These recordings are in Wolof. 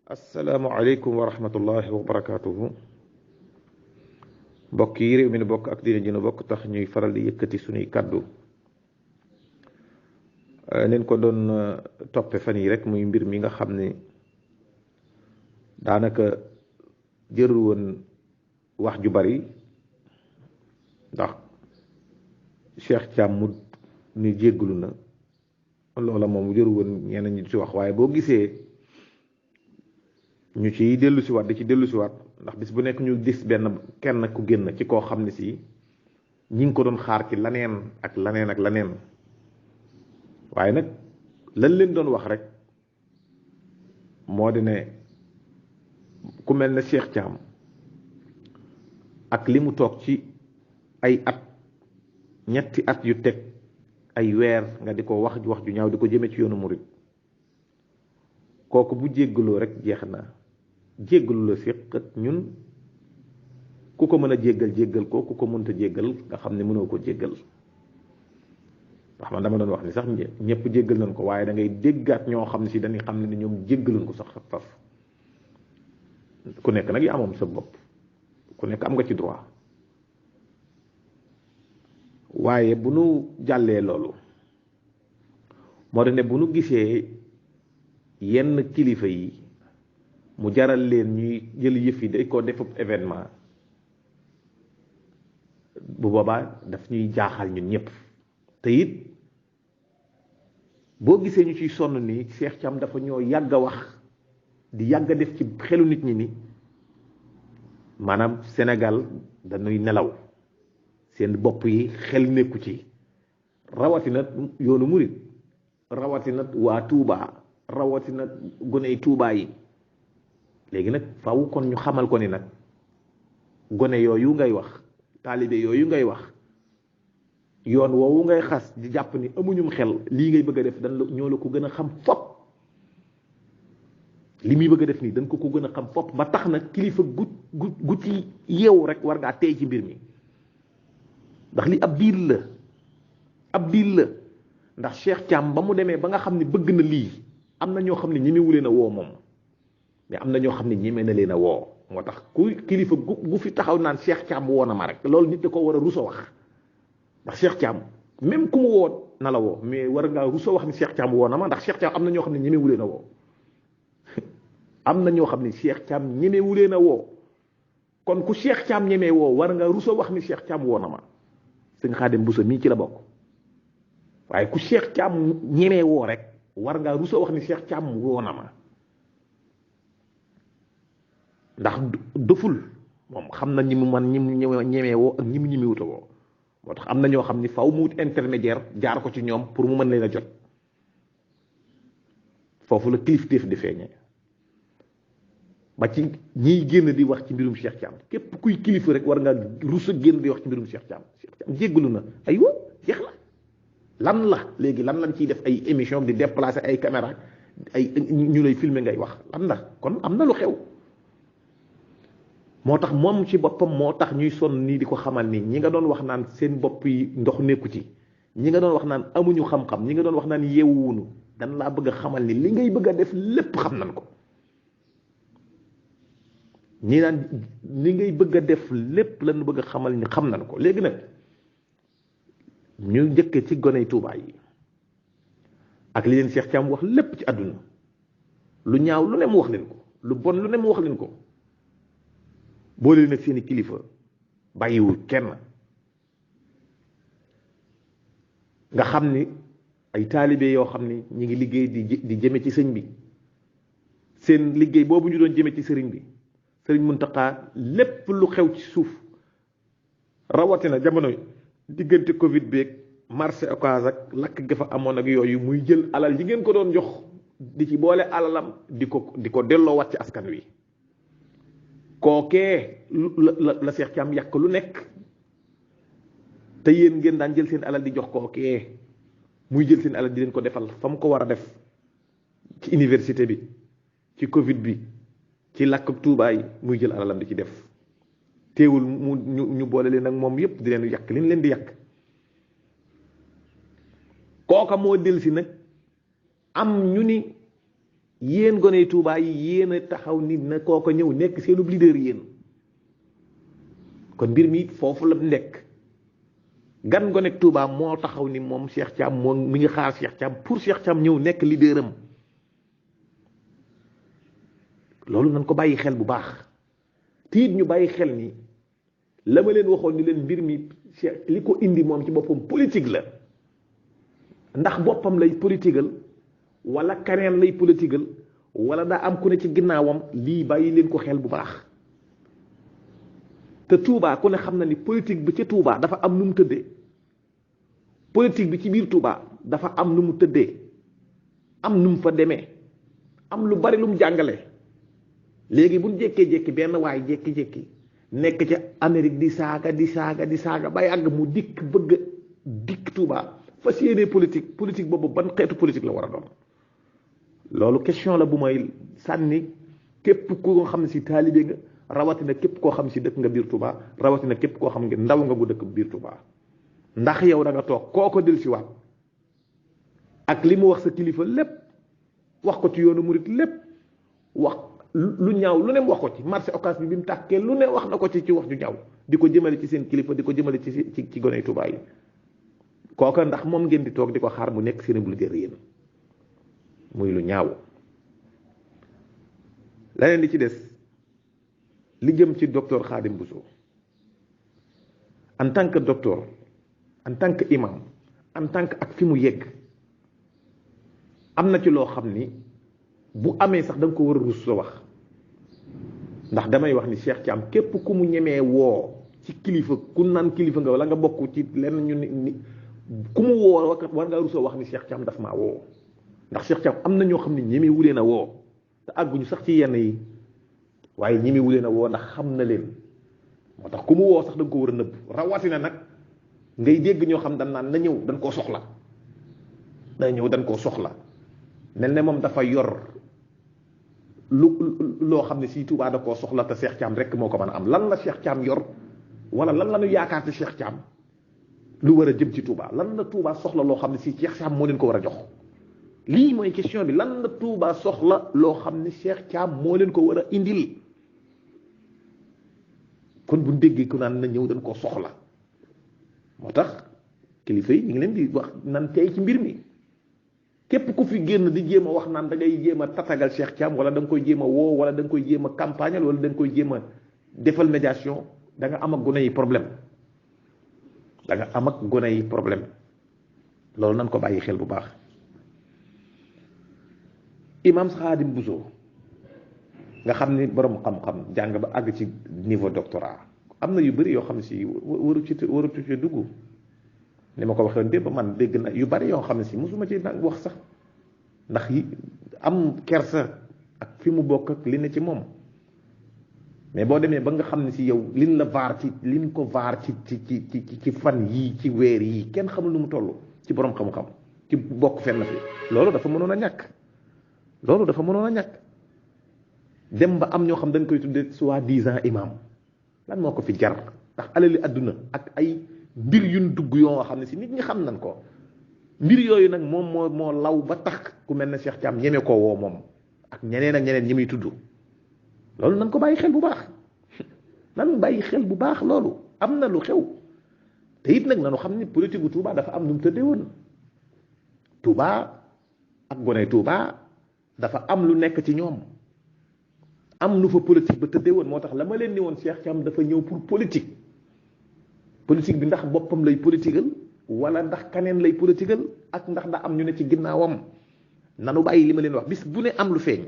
asalaamualeykum wa rahmatullahi wa barakaatuhu. mbokk yi réew mi nu bokk ak diine ji nu bokk tax ñuy faral di yëkkati suñuy kàddu neen ko doon toppe fan yi rek muy mbir mi nga xam ne daanaka jërul woon wax ju bari ndax Cheikh Thiam mu ni jégglu na loola moom jërul woon ñeneen ñi di ci wax, waaye boo gisee ñu ci dellu si waat di ci dellu si waat ndax bis bu nekk ñu gis kenn ku génn ci koo xam ne si ñi ngi ko doon xaar ci laneen ak laneen ak laneen, waaye nag lan leen doon wax rek moo di ne ku mel ne Cheikh Thiam ak li mu toog ci ay at, ñetti at yu teg ay weer nga di ko wax ju ñaaw di ko jëme ci yoonu murit, kooku bu jéggaloo rek jeex na. jéggalu la séq ak ñun, ku ko mën a jéggal ko, ku ko mënta jéggal nga xam ne mënoo ko jéggal. ndax man dama doon wax ni sax ñëpp jéggal nañ ko, waaye da ngay déggaat ñoo xam ne si dañuy xam ne ñoom jéggaluñ ko sax faf. ku nekk nag yaa moom sa bopp, ku nekk am nga ci droit, waaye bu nu jàllee loolu moo di ne bu nu gisee yenn kilifa yi mu jaral leen ñuy jël yëf yi day ko def événement, bu boobaa daf ñuy jaaxal ñun ñëpp. te it boo gisee ñu ciy sonn nii, Cheikh Thiam dafa ñoo yàgg a wax di yàgg a def ci xelu nit ñi ni maanaam Sénégal dañuy nelaw, seen bopp yi xel nekku ci, rawatina yoonu murit, rawatina waa Touba, rawatina goney Touba yi. léegi nag faaw kon ñu xamal ko ni nag gone yooyu ngay wax, taalibe yooyu ngay wax, yoon woowu ngay xas di jàpp ni amuñum xel, lii ngay bëgg a def ñoo la ko gën a xam fopp. li muy bëgg a def nii dañ ko gën a xam fopp, ba tax na kilifa gu ci yeewu rek war ngaa tey ci mbir mi, ndax li ab diil la ndax Cheikh Thiam ba mu demee ba nga xam ne bëgg na lii, am na ñoo xam ne ñemewu leen a woo moom, mais am na ñoo xam ne ñeme na leen a woo. moo tax ku kilifa gu fi taxaw naan Cheikh Thiam woo na ma rek, loolu nit da ko war a rusa wax. ndax Cheikh Thiam même ku mu woo na la woo, mais war ngaa rusa wax ni Cheikh Thiam woo na ma, ndax Cheikh Thiam am na ñoo xam ne ñemewu leen a woo. am na ñoo xam ne Cheikh Thiam ñemewu leen a woo, kon ku Cheikh Thiam ñemee woo war nga rusa wax ni Cheikh Thiam woo na ma. sëñ Xaadim Buso mii ci la bokk, waaye ku Cheikh Thiam ñemee woo rek war ngaa rusa wax ni Cheikh Thiam woo na ma. ndax doful moom xam na ñi mu man ñi mu ñemee woo ak ñi mu ñemewuta woo. moo tax am na ñoo xam ni faw mu wut intermédiaire jaar ko ci ñoom pour mu mën leen a jot. foofu la kilifteef di feeñee ba ci ñiy génn di wax ci mbirum Cheikh Thiam, képp kuy kilifa rek war nga rus a génn di wax ci mbirum Cheikh Thiam. Cheikh Thiam jéggalu na aywa jeex la. lan la léegi lan lañ ciy def ay émission di déplacer ay caméra ay ñu lay filmer ngay wax lan la, kon am na lu xew. moo tax moom ci boppam moo tax ñuy sonn nii di ko xamal ni ñi nga doon wax naan seen bopp yi ndox nekku ci, ñi nga doon wax naan amuñu xam-xam, ñi nga doon wax naan yeewuwunu, dan laa bëgg a xamal ni li ngay bëgg a def lépp xam nañ ko. ñi naan li ngay bëgg a def lépp lañu bëgg a xamal ni xam nañ ko. léegi nag ñu njëkke ci goney Tuubaa yi ak li leen Cheikh Thiam wax lépp ci àdduna, lu ñaaw lu ne mu wax leen ko, lu bon lu ne mu wax leen ko, boole nag seeni kilifa bàyyiwul kenn. nga xam ni ay taalibe yoo xam ni ñi ngi liggéey di jëme ci sëñ bi, seen liggéey boobu ñu doon jëme ci sëriñ bi, sëriñ Muntaxa lépp lu xew ci suuf, rawatina jamono diggante Covid beeg marché Ocass ak lakk ga fa amoon ak yooyu, muy jël alal yi ngeen ko doon jox di ci boole alalam di ko delloowaat ci askan wi. kookee la Cheikh Thiam yàq lu nekk, te yéen ngeen daan jël seen alal di jox kookee, muy jël seen alal di leen ko defal fa mu ko war a def, ci université bi, ci Covid bi, ci làkk Tuubaa yi, muy jël alalam di ci def. teewul ñu boole leen ak moom yépp di leen yàq li ñu leen di yàq. kooka moo del si nag am ñu ni yéen gone Touba yi yéen a taxaw nit na kooko ñëw nekk seenu leader yéen kon mbir mi foofu la nekk gan gone Touba moo taxaw ni moom Cheikh Thiam moom mi ngi xaar Cheikh Thiam pour Cheikh Thiam ñëw nekk leaderam loolu nañ ko bàyyi xel bu baax tiit ñu bàyyi xel ni la ma leen waxoon ni leen mbir mi Cheikh li ko indi moom ci boppam politique la ndax boppam lay politigal wala kaneen lay politigal wala daa am ku ne ci ginnaawam lii bàyyi leen ko xel bu baax te Touba ku ne xam na ni politique bi ci Touba dafa am nu mu tëddee politique bi ci biir Touba dafa am nu mu tëddee am nu mu fa demee am lu bari lu mu jàngale léegi bu ñu jékkee-jékki benn waay jékki-jékki nekk ca Amérique di saaga ba yàgg mu dikk bëgg dikk Touba fas yéenee politique boobu ban xeetu politique la war a doon loolu question la bu may sànni képp ku nga xam ne si taalibe nga rawatina képp koo xam si dëkk nga biir Touba rawatina képp koo xam nga ndaw nga gu dëkk biir Touba ndax yow da nga toog kooko del si waat ak li mu wax sa kilifa lépp wax ko ci yoonu murit lépp wax lu ñaaw lu ne wax ko ci marché Ocass bi mu tàkkee lu ne wax na ko ci wax ju ñaaw di ko jëmale ci seen kilifa di ko jëmale ci goney Touba yi kooka ndax moom ngeen di toog di ko xaar mu nekk seen bu liggéey yéen muy lu ñaaw leneen li ci des li jëm ci docteur Khadim Bousso en tant que docteur en tant que imam en tant que ak fi mu yegg am na ci loo xam ni bu amee sax da nga ko war a rus sa wax ndax damay wax ni Cheikh Thiam képp ku mu ñemee woo ci kilifa ku naan kilifa nga wala nga bokk ci lenn ñu ni ku mu woo war ngaa rusoo wax ni Cheikh Thiam daf maa woo ndax Cheikh Thiam am na ñoo xam ne ñeme wuleen a woo te àgguñu sax ci yenn yi waaye ñeme wuleen a woo ndax xam na leen moo tax ku mu woo sax da nga ko war a nëbb rawatina nag ngay dégg ñoo xam dañ naan na ñëw dañ koo soxla na ñëw dañ koo soxla mel ne moom dafa yor loo xam ne si Touba da koo soxla te Cheikh Thiam rek moo ko mën a am lan la Cheikh Thiam yor wala lan la ñu yaakaar ci Cheikh Thiam lu war a jëm ci Touba lan la Touba soxla loo xam ne si Cheikh Thiam moo leen ko war a jox lii mooy question bi lan la Touba soxla loo xam ne Cheikh Thiam moo leen ko war a indil kon bu déggee ku naan na ñëw dañ koo soxla moo tax kilifa yi ñu ngi leen di wax nan tey ci mbir mi képp ku fi génn di jéem a wax naan da ngay jéem a tatagal Cheikh Thiam wala da nga koy jéem a woo wala da nga koy jéem a campagnal wala da nga koy jéem a defal médiation da nga am ak gone yi problème da nga am ak gone yi problème loolu nan ko bàyyi xel bu baax imam Khadim Bousso nga xam ni borom xam-xam jàng ba àgg ci niveau doctorat am na yu bëri yoo xam ne si waru ci dugg ni ma ko waxee woon démb man dégg na yu bari yoo xam ne si mosuma ci nag wax sax ndax yi am kersa ak fi mu bokk ak li ne ci moom mais boo demee ba nga xam ne si yow liñ la vaar ci liñ ko vaar ci fan yii ci weer yii kenn xamul nu mu toll ci borom xam-xam ci bokk fenn fi loolu dafa mënoon a ñàkk dem ba am ñoo xam dañ koy tudde soi-disant imam lan moo ko fi jar ndax alali àdduna ak ay mbir yuñ dugg yoo xam ne si nit ñi xam nañ ko mbir yooyu nag moom moo law ba tax ku mel ne Cheikh Thiam ñeme koo woo moom ak ñeneen ak ñeneen ñi muy tudd loolu nañ ko bàyyi xel bu baax nan bàyyi xel bu baax loolu am na lu xew te it nag nanu xam ni politique bu Touba dafa am nu mu tëddee woon Touba ak gone Touba dafa am lu nekk ci ñoom am nu fa politique ba tëddee woon moo tax la ma leen ni woon Cheikh Thiam dafa ñëw pour politique bi ndax boppam lay politigal wala ndax kaneen lay politigal ak ndax da am ñu ne ci ginnaawam nanu bàyyi li ma leen wax bis bu ne am lu feeñ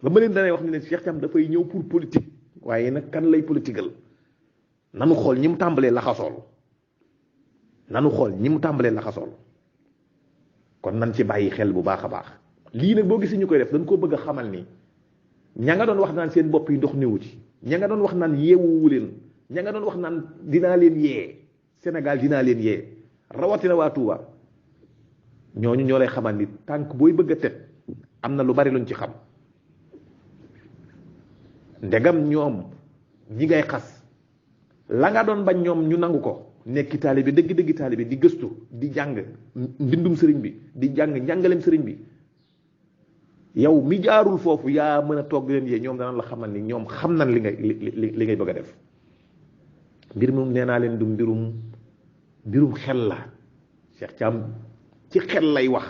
ba ma leen danay wax ni leen Cheikh Thiam dafay ñëw pour politique waaye nag kan lay politigal nanu xool ñi mu tàmbalee laxasool kon nan ci bàyyi xel bu baax a baax lii nag boo gisee ñu koy def dañ koo bëgg a xamal ni ña nga doon wax naan seen bopp yi ndox néewu ci ña nga doon wax naan yeewuwu leen ña nga doon wax naan dinaa leen yee Sénégal dinaa leen yee rawatina waa Touba ñooñu ñoo lay xamal ni tànk booy bëgg a teg am na lu bari luñ ci xam ndegam ñoom ñi ngay xas la nga doon bañ ñoom ñu nangu ko nekki taalibe dëgg taalibe di gëstu di jàng mbindum sëriñ bi di jàng njàngaleem sëriñ bi yow mi jaarul foofu yaa mën a toog leen yee ñoom danañ la xamal ni ñoom xam nañ li ngay bëgg a def. mbir moom nee naa leen du mbirum xel la Cheikh Thiam ci xel lay wax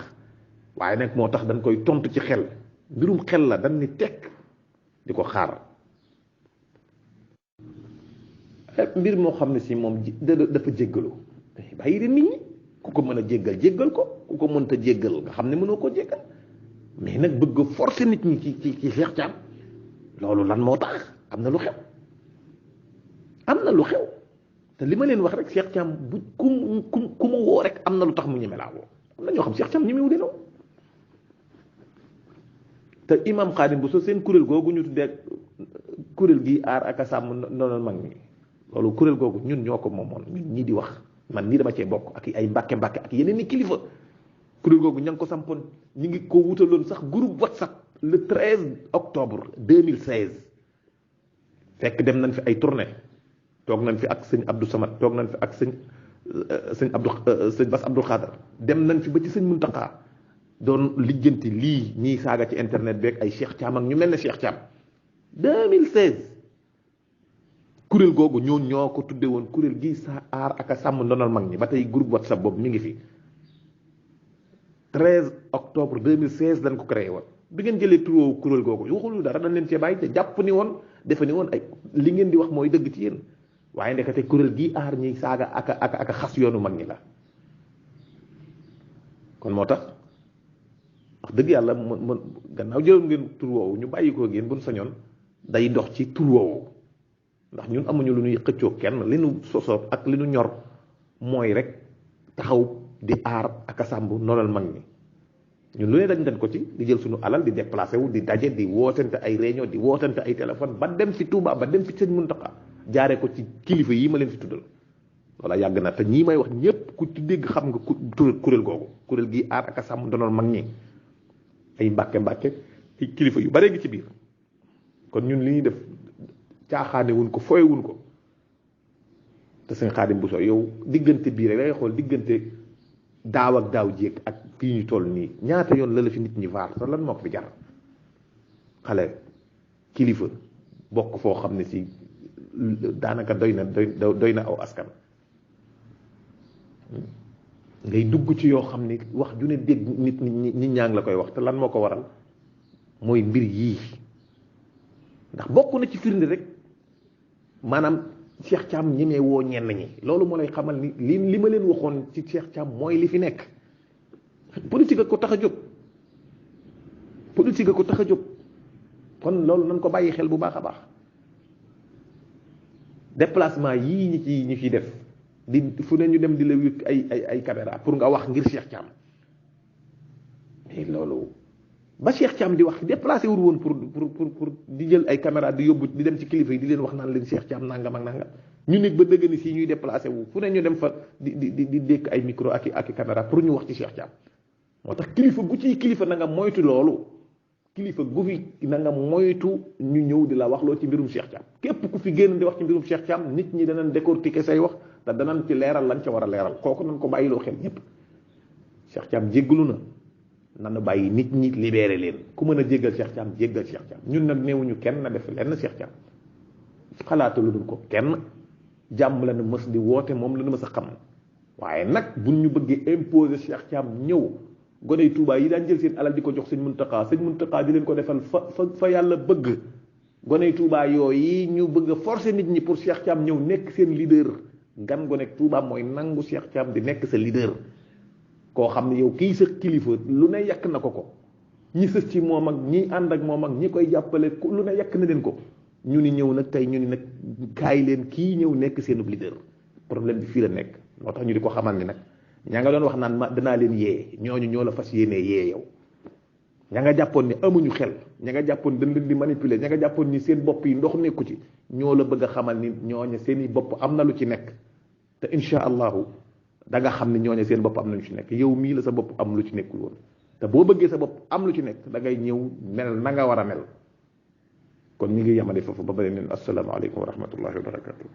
waaye nag moo tax dañ koy tontu ci xel mbirum xel la dañ ni tekk di ko xaar mbir moo xam ne si moom dafa jéggalu bàyyi de nit ñi ku ko mën a jéggal ko ku ko mënta jéggal nga xam ne mënoo koo jéggal mais nag bëgg forcer nit ñi ci Cheikh Thiam loolu lan moo tax am na lu xew te li ma leen wax rek Cheikh Thiam bu ku mu woo rek am na lu tax mu ñeme laa woo am na ñoo xam Cheikh Thiam ñemewu de noonu te imam Xaadim bu so seen kuréel googu ñu tuddee kuréel gi aar ak a sàmm noonu mag ñi loolu kuréel googu ñun ñoo ko moomoon ñun ñii di wax man nii dama cee bokk ak ay mbàkke ak yeneen ni kilifa kuréel googu ña ngi ko sampoon ñu ngi ko wutaloon sax groupe WhatsApp le 13 octobre 2016 fekk dem nañ fi ay tournée toog nañ fi ak sëñ Abdou Samad toog nañ fi ak sëñ Bass Abdou Khadar dem nañ fi ba ci sëñ Muntaqa doon lijjanti lii ñii saaga ci internet beeg ay Cheikh Thiam ak ñu mel ne Cheikh Thiam 2016 kuréel googu ñoo ko tudde woon kuréel gi sa aar ak a sàmm ndonal mag ñi ba tey groupe WhatsApp boobu mi ngi fi 13 octobre 2016 dañ ko créé woon bi ngeen jëlee tur woowu kuréel googu waxul dara dañ leen cee bàyyi te jàpp ni woon defe ni woon ay li ngeen di wax mooy dëgg ci yéen waaye ndekete kuréel gi aar ñi saaga ak xas yoonu mag ñi la kon moo tax wax dëgg yàlla mën gannaaw jëloon ngeen tur woowu ñu bàyyi ko ngeen buñ sañoon day dox ci tur woowu ndax ñun amuñu lu ñuy xëccoo kenn li nu sosoo ak li nu ñor mooy rek taxaw di aar ak a sàmb noolal mag ñi ñun lu ne dañ ko ci di jël suñu alal di déplacé wu di daje di wootante ay réunion di wootante ay téléphone ba dem fi Touba ba dem fi sëñ Muntaxa jaaree ko ci kilifa yi ma leen fi tuddal walla yàgg na te ñii may wax ñépp ku ci dégg xam nga kuréel googu kuréel gi aar ak a sàmm ndonool mag ñi ay mbàkke ay kilifa yu bare gi ci biir kon ñun li ñuy def caaxaane wuñ ko foye wuñ ko te sëñ Xaadim bu soo yow diggante bii rek dangay xool diggante daaw ak daaw jéeg ak fii ñu toll nii ñaata yoon la fi nit ñi vaar te lan moo ko fi jar xale kilifa bokk foo xam ne si daanaka doy na aw askan ngay dugg ci yoo xam ne wax ju ne dégg nit ñaa ngi la koy wax te lan moo ko waral mooy mbir yii ndax bokk na ci firnde rek maanaam Cheikh Thiam ñemee woo ñenn ñi loolu moo lay xamal ni li ma leen waxoon ci Cheikh Thiam mooy li fi nekk politique ko tax a jóg kon loolu nañ ko bàyyi xel bu baax a baax déplacement yii ñi ciy def di fu ne ñu dem di la wékk ay caméra pour nga wax ngir Cheikh Thiam mais loolu ba Cheikh Thiam di wax déplacé wul woon pour di jël ay caméra di yóbbu di dem ci kilifa yi di leen wax naan leen Cheikh Thiam nangam ak nangam ñu nit ba dëgg ni si ñuy déplacé wu fu ne ñu dem fa di dékk ay micro ak caméra pour ñu wax ci Cheikh Thiam moo tax kilifa gu ciy kilifa na nga moytu loolu kilifa gu fi na nga moytu ñu ñëw di la wax loo ci mbirum Cheikh Thiam képp ku fi génn di wax ci mbirum Cheikh Thiam nit ñi danañ décortiquer say wax te danañ ci leeral lañ ca war a leeral kooku nañ ko bàyyiloo xel ñëpp Cheikh Thiam jéggalu na nanu bàyyi nit ñi libéré leen ku mën a jéggal Cheikh Thiam jéggal Cheikh Thiam ñun nag néewuñu kenn na def lenn Cheikh Thiam xalaata lu dul ko kenn jàmm la na mës di woote moom la na mës a xam waaye nag buñ ñu bëggee imposer Cheikh Thiam ñëw goney Touba yi daan jël seen alal di ko jox sëñ Muntaxa di leen ko defal fa yàlla bëgg goney Touba yooyu ñu bëgg a forcer nit ñi pour Cheikh Thiam ñëw nekk seen leader gan gonek Touba mooy nangu Cheikh Thiam di nekk sa leader koo xam ne yow kii sa kilifa lu ne yàq na ko ñi sës ci moom ak ñi ànd ak moom ak ñi koy jàppale lu ne yàq na leen ko ñu ni ñëw nag tey ñu ni nag kaay leen kii ñëw nekk seenub leader problème bi fii la nekk moo tax ñu di ko xamal ni nag ña nga doon wax naan ma danaa leen yee ñooñu ñoo la fas yéenee yee yow ña nga jàppoon ni amuñu xel ña nga jàppoon dañ leen di manipuler ña nga jàppoon ni seen bopp yi ndox nekku ci ñoo la bëgg a xamal ni ñooñu seeni bopp am na lu ci nekk te insha allahu da nga xam ne ñooñu seen bopp am na lu ci nekk yow mii la sa bopp am lu ci nekkul woon te boo bëggee sa bopp am lu ci nekk da ngay ñëw mel na nga war a mel kon ñu ngi yemale foofu ba bëri neen asalaamaaleykum wa rahmatullahi wa barakatuh